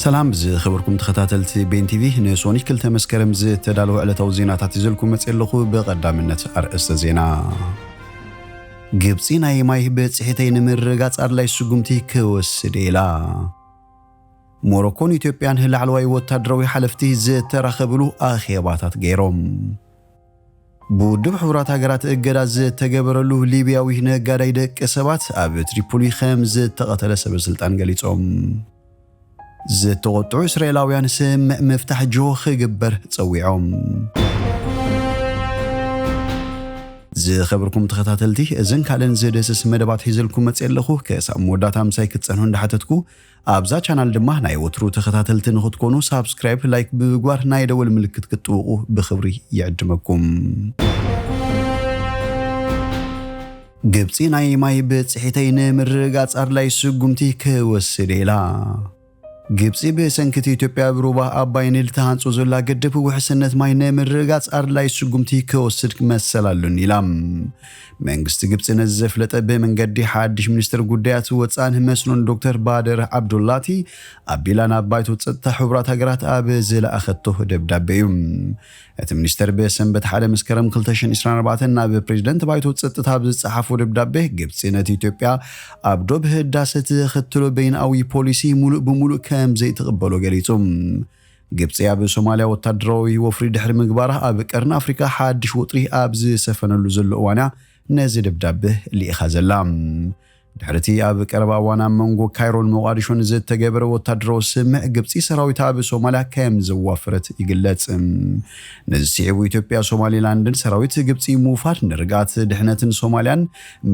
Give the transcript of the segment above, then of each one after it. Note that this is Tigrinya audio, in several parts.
ሰላም ዝኸበርኩም ተኸታተልቲ ቤን ቲቪ፣ ንሶኒ ክልተ መስከረም ዝተዳለወ ዕለታዊ ዜናታት ይዘልኩም መጽእ ኣለኹ። ብቐዳምነት ኣርእስተ ዜና። ግብጺ ናይ ማይ ብጽሒተይ ንምርጋጽ ኣድላይ ስጉምቲ ክወስድ ኢላ። ሞሮኮን ኢትዮጵያን ላዕለዋይ ወታደራዊ ሓለፍቲ ዝተራኸብሉ ኣኼባታት ገይሮም። ብውድብ ሕቡራት ሃገራት እገዳ ዝተገበረሉ ሊብያዊ ነጋዳይ ደቂ ሰባት ኣብ ትሪፖሊ ከም ዝተቐተለ ሰበ ስልጣን ገሊጾም። ዝተቖጥዑ እስራኤላውያን ስምምዕ ምፍታሕ ጆ ክግበር ጸዊዖም። ዝኸበርኩም ተኸታተልቲ፣ እዘን ካልእን ዝደስስ መደባት ሒዘልኩም መጽእ ኣለኹ። ክሳብ መወዳእታ ምሳይ ክትጸንሑ እንዳሓተትኩ፣ ኣብዛ ቻናል ድማ ናይ ወትሩ ተኸታተልቲ ንኽትኮኑ ሳብስክራይብ፣ ላይክ ብምግባር ናይ ደወል ምልክት ክትጥውቑ ብኽብሪ ይዕድመኩም። ግብጺ ናይ ማይ ብጽሒተይ ንምርጋጽ ኣድላይ ስጉምቲ ክወስድ ኢላ። ግብጺ ብሰንኪ እቲ ኢትዮጵያ ኣብ ሩባ ኣባይ ኒል ተሃንጾ ዘላ ግድብ ውሕስነት ማይ ንምርጋጽ ኣድላይ ስጉምቲ ክወስድ መሰል ኣሉኒ ኢላ። መንግስቲ ግብጺ ነዚ ዘፍለጠ ብመንገዲ ሓድሽ ሚኒስትር ጉዳያት ወጻእን መስኖን ዶክተር ባደር ዓብዱላቲ ኣቢላ ናብ ባይቶ ጸጥታ ሕቡራት ሃገራት ኣብ ዝለኣኸቶ ደብዳቤ እዩ። እቲ ሚኒስተር ብሰንበት ሓደ መስከረም ክልተ ሽሕን ዕስራን ኣርባዕተን ናብ ፕሬዚደንት ባይቶ ጸጥታ ኣብ ዝጸሓፎ ደብዳቤ፣ ግብጺ ነቲ ኢትዮጵያ ኣብ ዶብ ህዳሰ ተኸትሎ በይንኣዊ ፖሊሲ ሙሉእ ብሙሉእ ከም ዘይትቕበሎ ገሊጹ። ግብጺ ኣብ ሶማልያ ወታደራዊ ወፍሪ ድሕሪ ምግባራ፣ ኣብ ቀርኒ ኣፍሪካ ሓድሽ ወጥሪ ኣብ ዝሰፈነሉ ዘሎ እዋን እያ ነዚ ደብዳቤ ልኢኻ ዘላ። ድሕሪ እቲ ኣብ ቀረባ እዋን ኣብ መንጎ ካይሮን ሞቓዲሾን ዝተገበረ ወታደራዊ ስምምዕ፣ ግብጺ ሰራዊታ ኣብ ሶማልያ ከም ዘዋፈረት ይግለጽ። ነዚ ስዒቡ፣ ኢትዮጵያ ሶማሊላንድን ሰራዊት ግብጺ ምውፋር ንርግኣት ድሕነትን ሶማልያን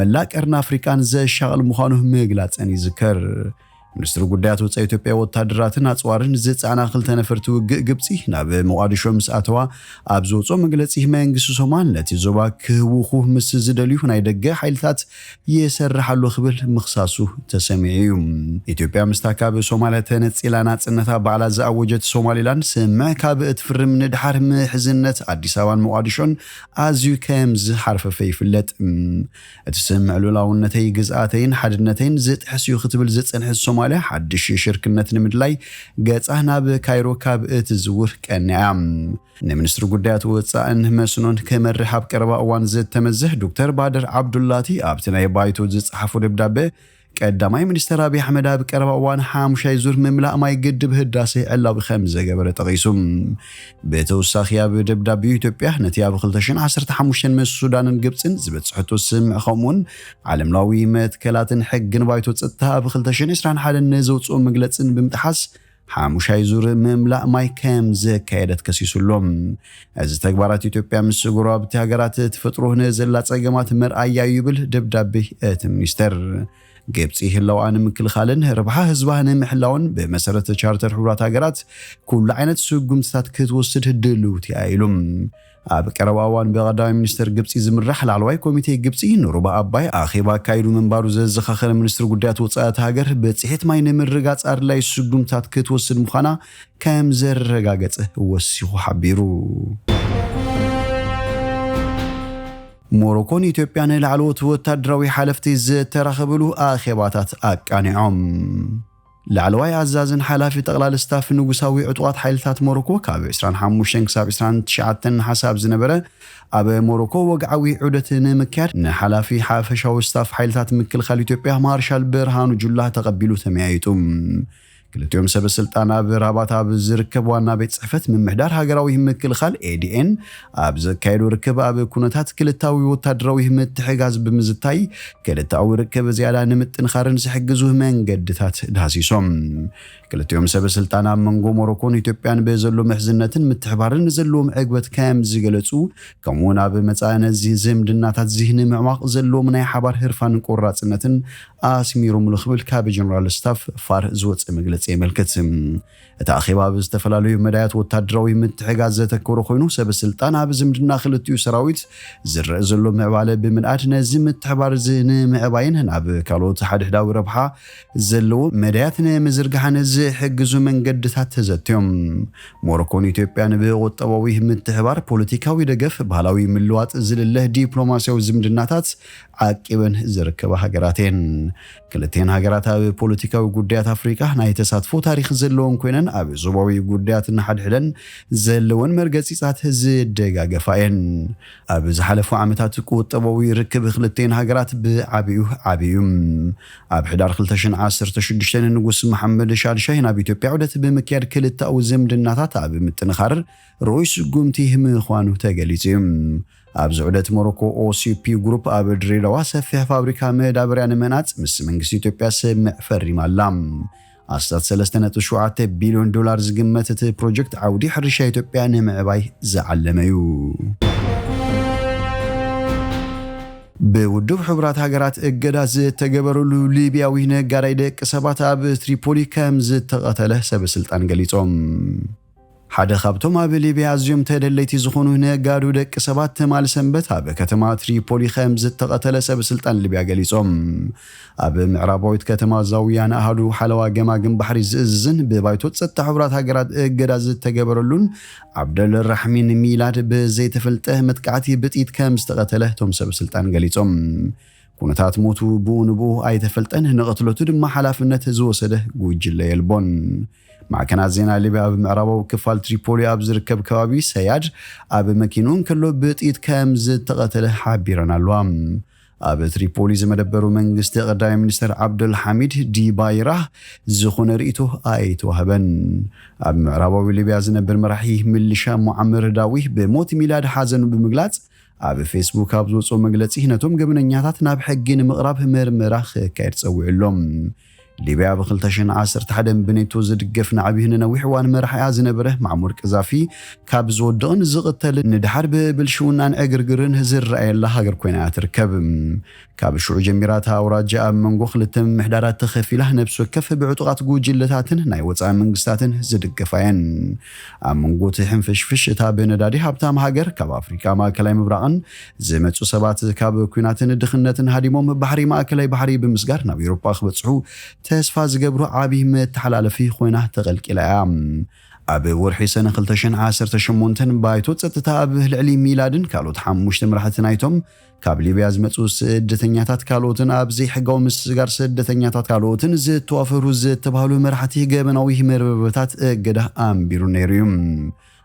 መላእ ቀርኒ ኣፍሪቃን ዘሻቕል ምዃኑ ምግላጸን ይዝከር። ሚኒስትሪ ጉዳያት ወጻኢ ኢትዮጵያ፣ ወታደራትን ኣጽዋርን ዝጸዓና ክልተ ነፈርቲ ውግእ ግብጺ ናብ ሞቓዲሾ ምስ ኣተዋ ኣብ ዘውጽኦ መግለጺ፣ መንግስቲ ሶማል ነቲ ዞባ ክህውኹ ምስ ዝደልዩ ናይ ደገ ሓይልታት ይሰርሕ ኣሎ ክብል ምኽሳሱ ተሰሚዑ እዩ። ኢትዮጵያ ምስታ ካብ ሶማልያ ተነጺላ ናጽነታ ባዕላ ዝኣወጀት ሶማሊላንድ ስምምዕ ካብ እትፍርም ንድሓር፣ ምሕዝነት ኣዲስ ኣበባን ሞቓዲሾን ኣዝዩ ከም ዝሓርፈፈ ይፍለጥ። እቲ ስምምዕ ልኡላውነተይ፣ ግዝኣተይን ሓድነተይን ዝጥሕስ እዩ ክትብል ዝጸንሐት ሶማልያ፣ ሓድሽ ሽርክነት ንምድላይ ገጻ ናብ ካይሮ ካብ እትዝውር ቀኒኣ እያ። ንሚኒስትሪ ጉዳያት ወጻእን መስኖን ክመርሕ ኣብ ቀረባ እዋን ዝተመዘ ዶክተር ባደር ዓብዱላቲ፣ ኣብቲ ናይ ባይቶ ዝጸሓፎ ደብዳበ፣ ቀዳማይ ሚኒስተር ኣብይ ኣሕመድ ኣብ ቀረባ እዋን ሓሙሻይ ዙር ምምላእ ማይ ግድብ ህዳሴ ዕላዊ ከም ዘገበረ ጠቒሱ። ብተወሳኺ፣ ኣብ ደብዳቤኡ፣ ኢትዮጵያ ነቲ ኣብ ክልተ ሽሕን ዓሰርተ ሓሙሽተን ምስ ሱዳንን ግብጽን ዝበጽሐቶ ስምምዕ፣ ከምኡውን ዓለምላዊ መትከላትን ሕግን ባይቶ ጸጥታ ኣብ ክልተ ሽሕን ዕስራን ሓደን ንዘውጽኦ መግለጽን ብምጥሓስ፣ ሓሙሻይ ዙር ምምላእ ማይ ከም ዘካየደት ከሲሱ ኣሎ። እዚ ተግባራት፣ ኢትዮጵያ ምስ ጎረባብቲ ሃገራት ትፈጥሮ ንዘላ ጸገማት መርኣያ እዩ ይብል ደብዳቤ እቲ ሚኒስተር። ግብጺ ህላወኣ ንምክልኻልን ረብሓ ህዝባ ንምሕላውን ብመሰረት ቻርተር ሕቡራት ሃገራት ኩሉ ዓይነት ስጉምትታት ክትወስድ ድልውቲ እያ ኢሉ። ኣብ ቀረባ እዋን ብቐዳማይ ሚኒስተር ግብጺ ዝምራሕ ላዕለዋይ ኮሚቴ ግብጺ ንሩባ ኣባይ ኣኼባ ኣካይዱ ምንባሩ ዘዘኻኸረ ሚኒስትሪ ጉዳያት ወጻኢ እታ ሃገር፣ ብጽሒት ማይ ንምርጋጽ ኣድላይ ስጉምታት ክትወስድ ምዃና ከም ዘረጋገጸ ወሲኹ ሓቢሩ። ሞሮኮን ኢትዮጵያን ላዕለዎት ወታደራዊ ሓለፍቲ ዝተራኸብሉ ኣኼባታት ኣቃኒዖም። ላዕለዋይ ኣዛዝን ሓላፊ ጠቕላሊ ስታፍ ንጉሳዊ ዕጡቓት ሓይልታት ሞሮኮ፣ ካብ ዕስራን ሓሙሽተን ክሳብ ዕስራን ትሽዓተን ነሓሰ ኣብ ዝነበረ ኣብ ሞሮኮ ወግዓዊ ዑደት ንምክያድ፣ ንሓላፊ ሓፈሻዊ ስታፍ ሓይልታት ምክልኻል ኢትዮጵያ ማርሻል ብርሃኑ ጁላ ተቐቢሉ ተመያይጡ። ክልቲኦም ሰበ ስልጣን ኣብ ራባት ኣብ ዝርከብ ዋና ቤት ጽሕፈት ምምሕዳር ሃገራዊ ምክልኻል፣ ኤ ዲ ኤን፣ ኣብ ዘካየዱ ርክብ፣ ኣብ ኩነታት ክልታዊ ወታደራዊ ምትሕጋዝ ብምዝታይ፣ ክልተኣዊ ርክብ ዝያዳ ንምጥንኻርን ዝሕግዙ መንገድታት ዳህሲሶም። ክልቲኦም ሰበ ስልጣን ኣብ መንጎ ሞሮኮን ኢትዮጵያን ብዘሎ ምሕዝነትን ምትሕባርን ዘለዎም ዕግበት ከም ዝገለጹ፣ ከምኡውን ኣብ መጻኢ ነዚ ዝምድናታት እዚ ንምዕማቕ ዘለዎም ናይ ሓባር ህርፋንን ቆራጽነትን ኣስሚሮምሉ ክብል ካብ ጀነራል ስታፍ ፋር ዝወጸ መግለጺ የመልክት። እቲ ኣኼባ ኣብ ዝተፈላለዩ መዳያት ወታደራዊ ምትሕጋዝ ዘተኮረ ኮይኑ፣ ሰበ ስልጣን ኣብ ዝምድና ክልቲኡ ሰራዊት ዝረአ ዘሎ ምዕባለ ብምንኣድ፣ ነዚ ምትሕባር እዚ ንምዕባይን ናብ ካልኦት ሓድሕዳዊ ረብሓ ዘለዎ መዳያት ንምዝርጋሕን ዝሕግዙ መንገድታት ተዘትዮም። ሞሮኮን ኢትዮጵያን ብቁጠባዊ ምትሕባር፣ ፖለቲካዊ ደገፍ፣ ባህላዊ ምልዋጥ ዝልለ ዲፕሎማሲያዊ ዝምድናታት ዓቂበን ዝርከባ ሃገራት እየን። ክልቲኤን ሃገራት ኣብ ፖለቲካዊ ጉዳያት ኣፍሪቃ ናይ ተሳትፎ ታሪኽ ዘለወን ኮይነን፣ ኣብ ዞባዊ ጉዳያት ንሓድሕደን ዘለወን መርገጺታት ዝደጋገፋ እየን። ኣብ ዝሓለፉ ዓመታት ቁጠባዊ ርክብ ክልቲኤን ሃገራት ብዓቢኡ ዓቢዩ። ኣብ ሕዳር ክልተ ሽሕን ዓሰርተ ሽዱሽተን ንጉስ መሓመድ ሻድሻይ ናብ ኢትዮጵያ ዑደት ብምክያድ ክልተኣዊ ዝምድናታት ኣብ ምጥንኻር ርኡይ ስጉምቲ ምዃኑ ተገሊጹ እዩ። ኣብዚ ዑደት ሞሮኮ ኦሲፒ ግሩፕ ኣብ ድሬዳዋ ሰፊሕ ፋብሪካ መዳበርያ ንምህናጽ ምስ መንግስቲ ኢትዮጵያ ስምምዕ ፈሪማ ኣላ። ኣስታት ሰለስተ ነጥቢ ሸውዓተ ቢልዮን ዶላር ዝግመት እቲ ፕሮጀክት ዓውዲ ሕርሻ ኢትዮጵያ ንምዕባይ ዝዓለመ እዩ። ብውድብ ሕቡራት ሃገራት እገዳ ዝተገበረሉ ሊብያዊ ነጋዳይ ደቂ ሰባት ኣብ ትሪፖሊ ከም ዝተቐተለ ሰብ ስልጣን ገሊጾም። ሓደ ካብቶም ኣብ ሊብያ ኣዝዮም ተደለይቲ ዝኾኑ ነጋዶ ደቂ ሰባት ትማሊ ሰንበት ኣብ ከተማ ትሪፖሊ ከም ዝተቐተለ ሰብ ስልጣን ሊብያ ገሊጾም። ኣብ ምዕራባዊት ከተማ ዛውያ ንኣሃዱ ሓለዋ ገማግም ባሕሪ ዝእዝዝን ብባይቶ ጸጥታ ሕቡራት ሃገራት እገዳ ዝተገበረሉን ዓብደል ራሕሚን ሚላድ ብዘይተፈልጠ መጥቃዕቲ ብጥይት ከም ዝተቐተለ እቶም ሰብ ስልጣን ገሊጾም። ኩነታት ሞቱ ብኡ ንብኡ ኣይተፈልጠን፣ ንቕትለቱ ድማ ሓላፍነት ዝወሰደ ጉጅለ የልቦን። ማዕከናት ዜና ሊብያ ኣብ ምዕራባዊ ክፋል ትሪፖሊ ኣብ ዝርከብ ከባቢ ሰያድ ኣብ መኪንኡ እንከሎ ብጥይት ከም ዝተቐተለ ሓቢረን ኣለዋ። ኣብ ትሪፖሊ ዝመደበሩ መንግስቲ ቀዳማይ ሚኒስተር ዓብደል ሓሚድ ዲባይራህ ዝኾነ ርእይቶ ኣይተዋህበን። ኣብ ምዕራባዊ ሊብያ ዝነብር መራሒ ሚሊሻ ሙዓመር ዳዊ ብሞት ሚላድ ሓዘኑ ብምግላጽ፣ ኣብ ፌስቡክ ኣብ ዝወፅኦ መግለፂ ነቶም ገበነኛታት ናብ ሕጊ ንምቕራብ መርመራ ክካየድ ፀዊዑ ኣሎ። ሊብያ ብ ክልተ ሽሕን ዓሰርተ ሓደን ብኔቶ ዝድገፍ ናዕቢ ንነዊሕ እዋን መራሒኣ ዝነበረ ማዕሙር ቀዛፊ ካብ ዝወድቕን ዝቕተልን ንድሓር ብብልሽውናን ዕግርግርን ዝረኣየላ ሃገር ኮይና እያ ትርከብ። ካብ ሽዑ ጀሚራ እታ ኣውራጃ ኣብ መንጎ ክልተ ምምሕዳራት ተኸፊላ፣ ነብሲ ወከፍ ብዕጡቓት ጉጅለታትን ናይ ወጻኢ መንግስታትን ዝድገፋ እየን። ኣብ መንጎ እቲ ሕንፍሽፍሽ፣ እታ ብነዳዲ ሃብታም ሃገር፣ ካብ ኣፍሪቃ ማእከላይ ምብራቕን ዝመጹ ሰባት ካብ ኲናትን ድኽነትን ሃዲሞም ባሕሪ ማእከላይ ባሕሪ ብምስጋር ናብ ኤውሮጳ ክበጽሑ ተስፋ ዝገብሩ ዓቢ መተሓላለፊ ኮይና ተቐልቂላ እያ። ኣብ ወርሒ ሰነ ክልተ ሽሕን ዓሰርተ ሸሞንተን ባይቶ ጸጥታ ኣብ ልዕሊ ሚላድን ካልኦት ሓሙሽተ መራሕቲ ናይቶም ካብ ሊብያ ዝመጹ ስደተኛታት ካልኦትን ኣብ ዘይሕጋዊ ምስጋር ስደተኛታት ካልኦትን ዝተዋፈሩ ዝተባህሉ መራሕቲ ገበናዊ መርበብታት እገዳ ኣንቢሩ ነይሩ እዩ።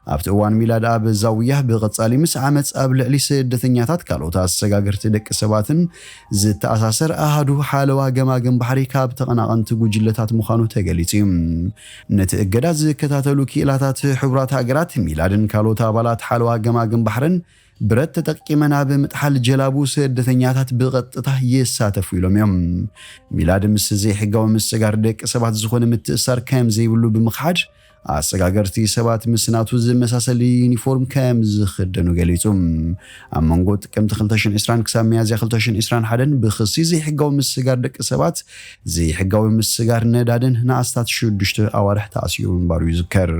ኣብቲ እዋን ሚላድ ኣብ ዛውያ ብቐጻሊ ምስ ዓመጽ ኣብ ልዕሊ ስደተኛታት ካልኦት ኣሰጋገርቲ ደቂ ሰባትን ዝተኣሳሰር ኣሃዱ ሓለዋ ገማግም ባሕሪ ካብ ተቐናቐንቲ ጉጅለታት ምዃኑ ተገሊጹ እዩ። ነቲ እገዳ ዝከታተሉ ክኢላታት ሕቡራት ሃገራት፣ ሚላድን ካልኦት ኣባላት ሓለዋ ገማግም ባሕርን ብረት ተጠቂመን ኣብ ምጥሓል ጀላቡ ስደተኛታት ብቐጥታ ይሳተፉ ኢሎም እዮም። ሚላድ ምስ ዘይሕጋዊ ምስጋር ደቂ ሰባት ዝኾነ ምትእሳር ከም ዘይብሉ ብምኽሓድ፣ ኣሰጋገርቲ ሰባት ምስ ናቱ ዝመሳሰል ዩኒፎርም ከም ዝኽደኑ ገሊጹ። ኣብ መንጎ ጥቅምቲ ክልተ ሽሕን ዕስራን ክሳብ ሚያዝያ ክልተ ሽሕን ዕስራን ሓደን ብኽሲ ዘይሕጋዊ ምስጋር ደቂ ሰባት፣ ዘይሕጋዊ ምስጋር ነዳድን ንኣስታት ሽዱሽተ ኣዋርሕ ተኣሲሩ ምንባሩ ይዝከር።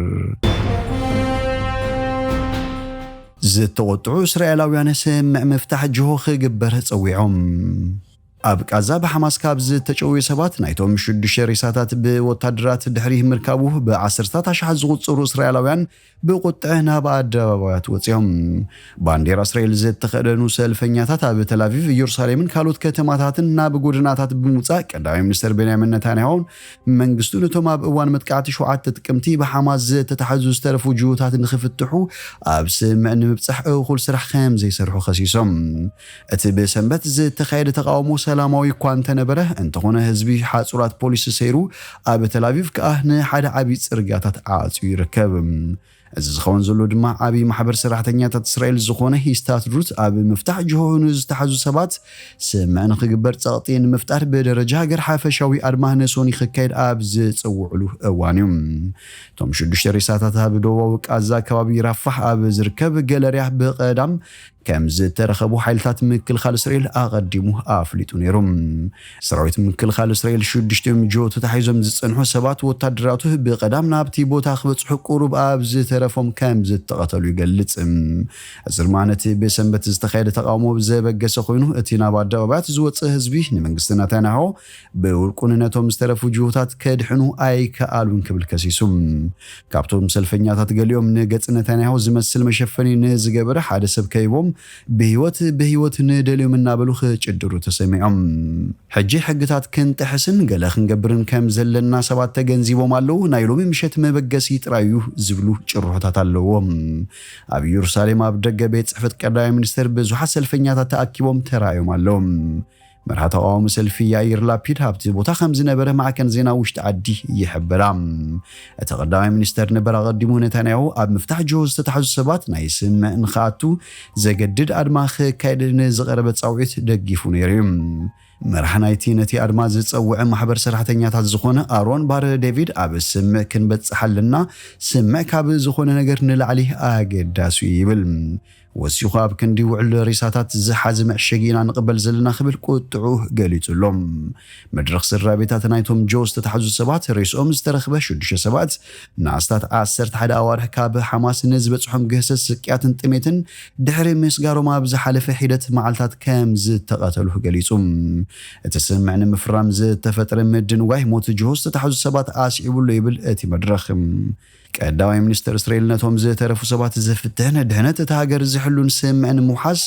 ዝተቖጥዑ እስራኤላውያን ስምምዕ ምፍታሕ ጅሆ ክግበር ጸዊዖም። ኣብ ቃዛ ብሓማስ ካብ ዝተጨውዩ ሰባት ናይቶም ሽዱሽተ ሬሳታት ብወታደራት ድሕሪ ምርካቡ ብዓሰርታት ኣሽሓት ዝቑጸሩ እስራኤላውያን ብቁጥዐ ናብ ኣደባባያት ወጺኦም። ባንዴራ እስራኤል ዝተኸደኑ ሰልፈኛታት ኣብ ተላቪቭ፣ ኢየሩሳሌምን ካልኦት ከተማታትን ናብ ጎደናታት ብምውጻእ ቀዳማይ ሚኒስተር ቤንያሚን ነታንያሁን መንግስቱ ነቶም ኣብ እዋን መጥቃዕቲ ሸውዓተ ጥቅምቲ ብሓማስ ዝተታሕዙ ዝተረፉ ጅሆታት ንኽፍትሑ ኣብ ስምምዕ ንምብጻሕ እኹል ስራሕ ከም ዘይሰርሑ ከሲሶም። እቲ ብሰንበት ዝተኻየደ ተቓውሞ ሰላማዊ እኳ እንተነበረ፣ እንተኾነ ህዝቢ ሓጹራት ፖሊስ ሰይሩ ኣብ ተላቪቭ ከኣ ንሓደ ዓቢ ጽርግያታት ዓጽዩ ይርከብ። እዚ ዝኸውን ዘሎ ድማ ዓቢ ማሕበር ሰራሕተኛታት እስራኤል ዝኾነ ሂስታድሩት ኣብ ምፍታሕ ጅሆ ንዝተሓዙ ሰባት ስምምዕ ንኽግበር ጸቕጢ ንምፍጣር ብደረጃ ሃገር ሓፈሻዊ ኣድማ ንሶኒ ክካየድ ኣብ ዝጽውዕሉ እዋን እዩ። እቶም ሽዱሽተ ሬሳታት ኣብ ደቡባዊ ቃዛ ከባቢ ራፋሕ ኣብ ዝርከብ ገለርያ ብቐዳም ከም ዝተረኸቡ ሓይልታት ምክልኻል እስራኤል ኣቐዲሙ ኣፍሊጡ ነይሩ። ሰራዊት ምክልኻል እስራኤል ሽዱሽቲኦም ጅሆ ተታሒዞም ዝጸንሑ ሰባት ወታደራቱ ብቐዳም ናብቲ ቦታ ክበጽሑ ቁሩብ ኣብ ዝተ ዝተረፎም ከም ዝተቐተሉ ይገልጽ። እዚ ድማ ነቲ ብሰንበት ዝተኻየደ ተቓውሞ ዘበገሰ ኮይኑ፣ እቲ ናብ ኣደባባያት ዝወጽእ ህዝቢ ንመንግስቲ ነታንያሁ ብውልቁ ነቶም ዝተረፉ ጅሆታት ከድሕኑ ኣይከኣሉን ክብል ከሲሱ። ካብቶም ሰልፈኛታት ገሊኦም ንገጽ ነታንያሁ ዝመስል መሸፈኒ ንዝገበረ ሓደ ሰብ ከይቦም ብህይወት ብህይወት ንደልዮም እናበሉ ክጭድሩ ተሰሚዖም። ሕጂ ሕግታት ክንጥሕስን ገለ ክንገብርን ከም ዘለና ሰባት ተገንዚቦም ኣለዉ። ናይ ሎሚ ምሸት መበገሲ ጥራይ እዩ ዝብሉ ጭርሖታት ኣለዎም። ኣብ ኢየሩሳሌም ኣብ ደገ ቤት ጽሕፈት ቀዳማይ ሚኒስተር ብዙሓት ሰልፈኛታት ተኣኪቦም ተራእዮም ኣለዉ። መርሃ ተቓዋሚ ሰልፊ ያኢር ላፒድ ኣብቲ ቦታ ከም ዝነበረ ማዕከን ዜና ውሽጢ ዓዲ ይሕብራ። እቲ ቀዳማይ ሚኒስተር ነበር ኣቐዲሙ ነታንያሁ ኣብ ምፍታሕ ጅሆ ዝተታሕዙ ሰባት ናይ ስምዕ ንኽኣቱ ዘገድድ ኣድማ ክካየድ ንዝቐረበ ጻውዒት ደጊፉ ነይሩ እዩ። መራሕ ናይቲ ነቲ ኣድማ ዝጸውዐ ማሕበር ሰራሕተኛታት ዝኾነ ኣሮን ባር ዴቪድ ኣብ ስምዕ ክንበጽሕ ኣለና፣ ስምዕ ካብ ዝኾነ ነገር ንላዕሊ ኣገዳሲ እዩ ይብል። ወሲኹ ኣብ ክንዲ ውዕል ሬሳታት ዝሓዘ መዕሸጊ ኢና ንቕበል ዘለና ክብል ቁጥዑ ገሊጹ ኣሎ። መድረኽ ስድራ ቤታት ናይቶም ጆ ዝተታሕዙ ሰባት ሬስኦም ዝተረኽበ ሽዱሽተ ሰባት ንኣስታት ዓሰርተ ሓደ ኣዋርሕ ካብ ሓማስ ንዝበጽሖም ግህሰት ስቅያትን ጥሜትን ድሕሪ ምስጋሮም ኣብ ዝሓለፈ ሒደት መዓልታት ከም ዝተቐተሉ ገሊጹ። እቲ ስምዕ ንምፍራም ዝተፈጥረ ምድንጓይ ሞት ጅሆ ዝተታሕዙ ሰባት ኣስዒቡሉ ይብል እቲ መድረኽ። ቀዳማይ ሚኒስተር እስራኤል ነቶም ዝተረፉ ሰባት ዝፍትሕን ድሕነት እታ ሃገር ዝሕሉን ስምዕ ንምውሓስ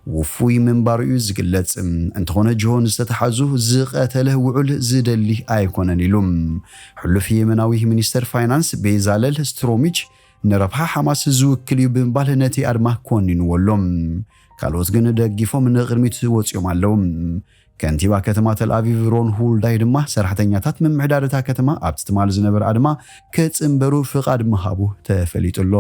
ውፉይ ምንባሩ እዩ ዝግለጽ። እንተኾነ ጅሆ ንዝተታሓዙ ዝቐተለ ውዑል ዝደሊ ኣይኮነን ኢሉ። ሕሉፍ የመናዊ ሚኒስተር ፋይናንስ ቤዛለል ስትሮሚች ንረብሓ ሓማስ ዝውክል እዩ ብምባል ነቲ ኣድማ ኮኒንዎ ኣሎ። ካልኦት ግን ደጊፎም ንቕድሚት ወጺኦም ኣለዉ። ከንቲባ ከተማ ተልኣቪቭ ሮን ሁልዳይ ድማ ሰራሕተኛታት ምምሕዳር እታ ከተማ ኣብቲ ትማል ዝነበረ ኣድማ ክጽንበሩ ፍቓድ ምሃቡ ተፈሊጡ ኣሎ።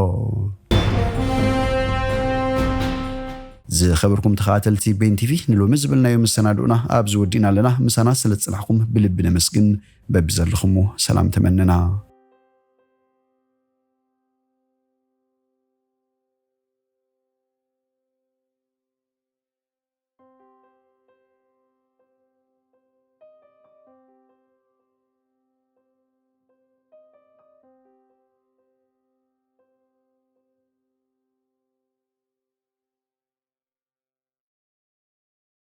ዝኸበርኩም ተኸታተልቲ ቤን ቲቪ ንሎሚ ዝብልናዮ መሰናድኡና ኣብዚ ወዲእና ኣለና። ምሳና ስለ ዝጸናሕኩም ብልቢ ነመስግን። በብዘለኹሞ ሰላም ተመነና።